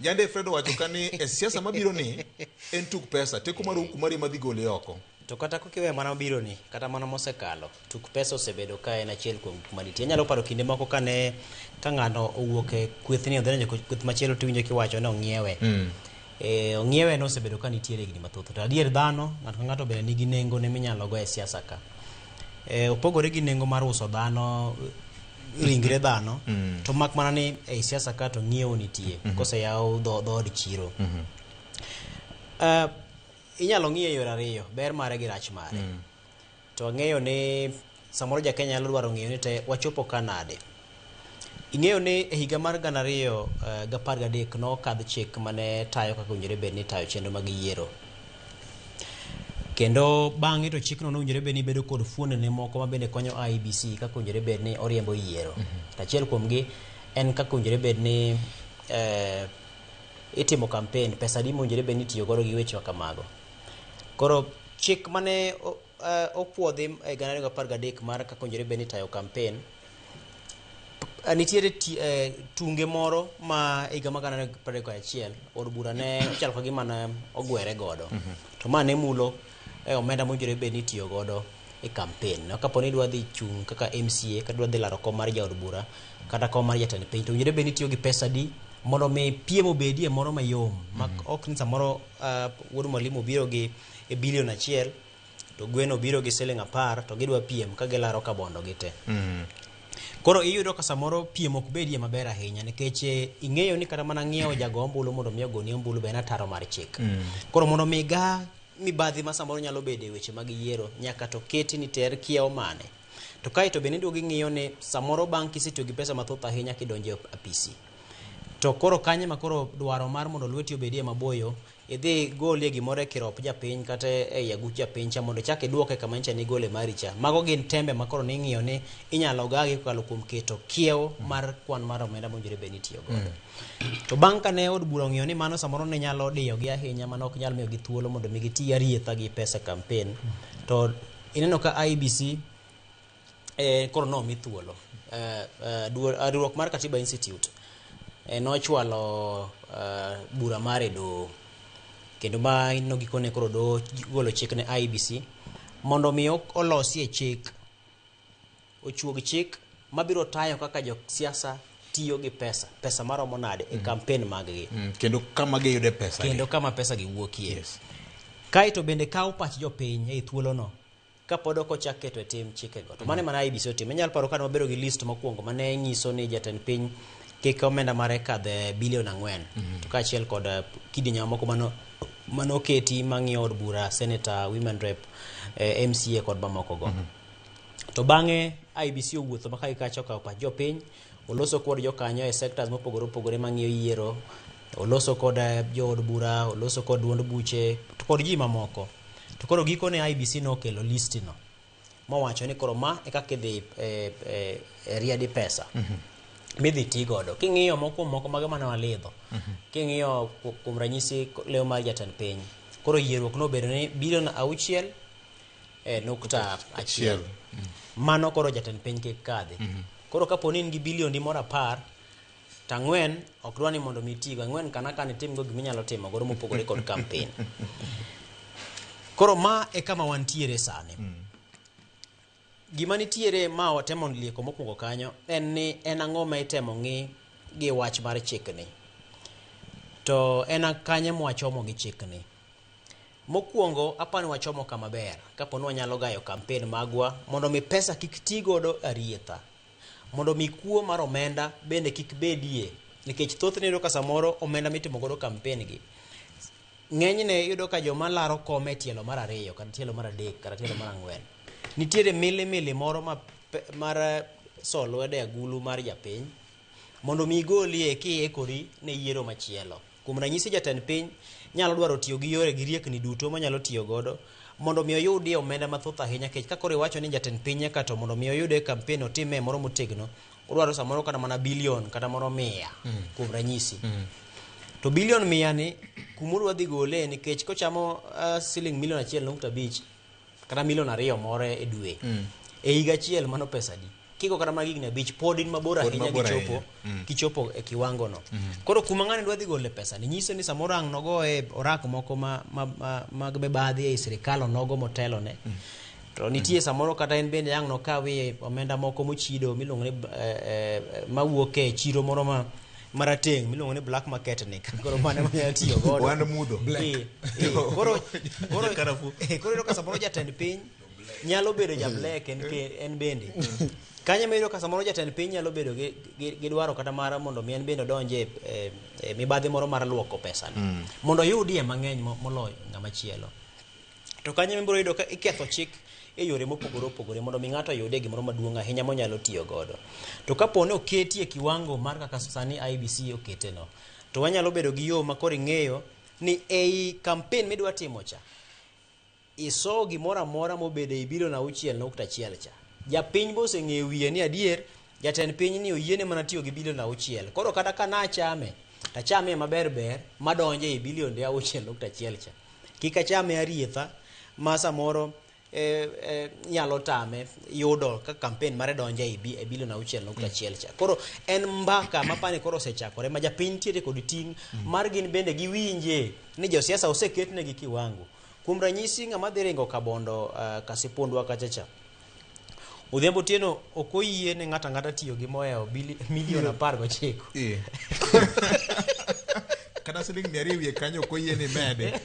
Yande Fred owacho ka ni e siasa mabiro ni en tuk pesa, teko mar huku mari madhi gole oko. To kata kokiweyo mana mabiro ni, kata mana mosekalo, tuk pesa osebedo ka en achiel kuom gik manitie. Inyalo paro kinde moko kane ka ng'ato owuok e kwethni odhi donjo e kweth machielo tiwinjo kiwacho ni ong'iewe. E, ong'iewe no osebedo ka nitiere higni mathoth. To adier dhano, ng'ato ka ng'ato bende nigi nengo ne minyalo go e siasa ka. E, opogore gi nengo mar uso dhano, ringre dhano, to mak mana ni ei siasa ka to ng'iewo nitie, koseyaw dhood chiro. Inyalo ng'iye e yore ariyo, ber mare gi rach mare. To ang'eyo ni samoro ja Kenya nyalo dwaro ng'eyo ni te wachopo ka nade. Ing'eyo ni e higa mar 2013 nokadh chik mane tayo kaka owinjore bed ni itayo chenro mag yiero. Kendo bang'e to chikno nowinjore bed ni bedo kod fuondene moko ma bende konyo IEBC kaka owinjore bed ni oriembo yiero. To achiel kuomgi en kaka owinjore bed ni itimo campaign, pesa adi mowinjore bed ni itiyo godo gi weche kamago. Koro chik mane opuodhi e 2013 mar kaka owinjore bed ni itayo campaign, nitiere tunge moro ma higa mar 2021 od bura ne ochalo ka gima ne ogwere godo. To ma ne mulo omenda mowinjore bed ni itiyo godo e campaign. No, kapo ni idwa dhi chung' kaka MCA kata idwa dhi laro kom mar jaod bura kata kom mar jatend piny, to owinjore bed ni itiyo gi pesa adi mondo mi piem obedie moro mayom ma ok ni samoro wuod mwalimu obiro gi e bilion 1 to gweno obiro gi siling 10 to gidwa piem ka gilaro kabondo gi te. Koro iyudo ka samoro piem ok bedie maber ahinya nikech ing'eyo ni kata mana ng'iewo jago ombulu mondo mi ogoni ombulu be en ataro mar chik. Koro mondo mi ga mibadhi ma samoro nyalo bedo e weche mag yiero nyaka to keti ni ter kiewo mane. To kae to bende iduogo ing'iyo ni samoro bang' kisetiyo gi pesa mathoth ahinya kidonjo e apisi. To koro kanye ma koro dwaro mar mondo lweti obedie maboyo, idhi golie gimoro e kirop japiny kata e aguch japiny cha mondo ichak iduoke kama nyicha nigole mari cha. Mago gin tembe ma koro ning'iyo ni inyalo gagi kokalo kuom keto kiewo mar kwan mar omenda mowinjore bed ni itiyo godo. To bang' kane od bura ong'iyo ni mano samoro ne nyalo diyogi ahinya mano ok nyal miyogi thuolo mondo mi giti arietha gi pesa e campaign, to ineno ka IEBC koro nomi thuolo. Riwruok mar Katiba Institute nochwalo bura mare e doho, kendo ma ineno gikone koro doho golo chik ne IEBC mondo mi olosie chik, ochuog chik mabiro tayo kaka josiasa tiyo gi pesa, pesa maromo nade e campaign mag gi. Kendo kama giyude pesa. Kendo kama pesa gi wuokie. Kaeto bende kawo pach jopiny ei thuolono kapod ok ochak keto e tim chikego. To mano ema IEBC otimo. Inyalo paro kane wabedo gi list mokwongo mane nyiso ni jatend piny kik omenda mare kadh bilion 4. To kaachiel kod kidienje mamoko mano oketi mang'iyo od bura, senator, women rep, MCA kod mamoko go. To bang'e IEBC owuotho ma kae kacha okawo pach jopiny, oloso kod jokanyo e sectors mopogore opogore mang'iyo yiero, oloso kod jood bura, oloso kod duond buche, to kod ji mamoko. To koro gikone IEBC nokelo list no mowacho ni koro ma e kaka idhi riedi pesa midhi ti godo. King'iyo moko moko mago mane walidho, king'iyo kuom ranyisi leo mar jatend piny, koro yierruok nobedo ni bilion 6.1. Mano koro jatend piny kik kadhi. Koro kapo ni in gi biliondi moro 10, to 4 ok dwa ni mondo mi itigo, 4 kana kan itimgo gima inyalo timo godo mopogore kod campaign. Koro ma e kama wantiere sani. Gima nitiere ma watemo lieko mokwongo kanyo en ni en ang'o ma itemo ng'i gi wach mar chikni. To en kanye mwachomo gi chikni. Mokwongo apani wachomo kama ber kapo ni wanyalo gayo campaign magwa mondo mi pesa kik ti godo arietha. Mondo mi kuo mar omenda bende kik bedie, nikech thothne iyudo ka samoro omenda mitimo godo campaign gi ng'enyne iyudo ka joma laro kom e tielo mar 2 kata tielo mar 3 kata tielo mar 4 nitiere mili mili moro ma mar so lwedo e agulu mar japiny mondo mi igolie kiikori ne yiero machielo. Kuom ranyisi jatend piny nyalo dwaro tiyo gi yore gi riekni duto monyalo tiyo godo mondo mi oyudie omenda mathoth ahinya, nikech ka koro iwacho ni jatend piny nyaka to mondo mi oyude campaign otime moro motegno, odwaro samoro kata mana bilion kata moro 100 kuom ranyisi. To bilion 100 ni kuma odwa dhi gole nikech kochamo siling milion 1.5 kata milion 2 moro e dwe e higa achiel, mano pesa adi? Kiko kata mana higni 5 pod in mabor Pod ahinya mabor gichopo ahinya. kichopo e kiwango no. Koro kuma ng'ani dwa dhi gole pesa ni nyiso ni samoro ang' nogoye orak moko ma mag mibadhi ei sirikal onogo motelo ne. To nitie samoro kata en bende ang' nokawie omenda moko mochido miluongo ni mawuok e chiro moro ma marateng' miluongo ni black market ni. Koro mano ema onyalo tiyo godo. Ohand mudho. Koro Karafuu. Koro iyudo ka samoro jatend piny nyalo bedo ja black en bende. Kanyo ema iyudo ka samoro jatend piny nyalo bedo gi dwaro kata mar mondo mi en bende odonje e mibadhi moro mar luoko pesa ni. Mondo oyudie mang'eny moloyo ng'ama chielo. To kanyo ema ibiro yudo ka iketho chik e yore mopogore opogore mondo mi ng'ato oyudie gimoro maduong' ahinya monyalo tiyo godo. To kapo ni oketi e kiwango mar kaka sani IEBC okete no, to wanyalo bedo gi yo ma koro ing'eyo ni ei campaign midwa timo cha, iso gimoro amora mobedo ei bilion 6.1 cha. Japiny be oseng'eyo wiye ni adier jatend piny ni oyiene mana tiyo gi bilion 6. Koro kata ka nachame, tachame maber ber madonje ei bilionde 6.1 cha. Kik achame arietha ma samoro nyalo tame yudo ka campaign mare donje ei bilion 6.1 cha. Koro en mbaka mapani koro osechakore ma japiny nitiere kod ting' mar gin bende giwinje ni josiasa oseketnegi kiwango. Kuom ranyisi ng'ama dhi ringo Kabondo Kasipundwa kacha cha. Odhiambo Otieno ok oyie ne ng'ato ang'ata tiyo gi mohewo milion 19. Kata siling 200 wiye kanyo ok oyie ni mede.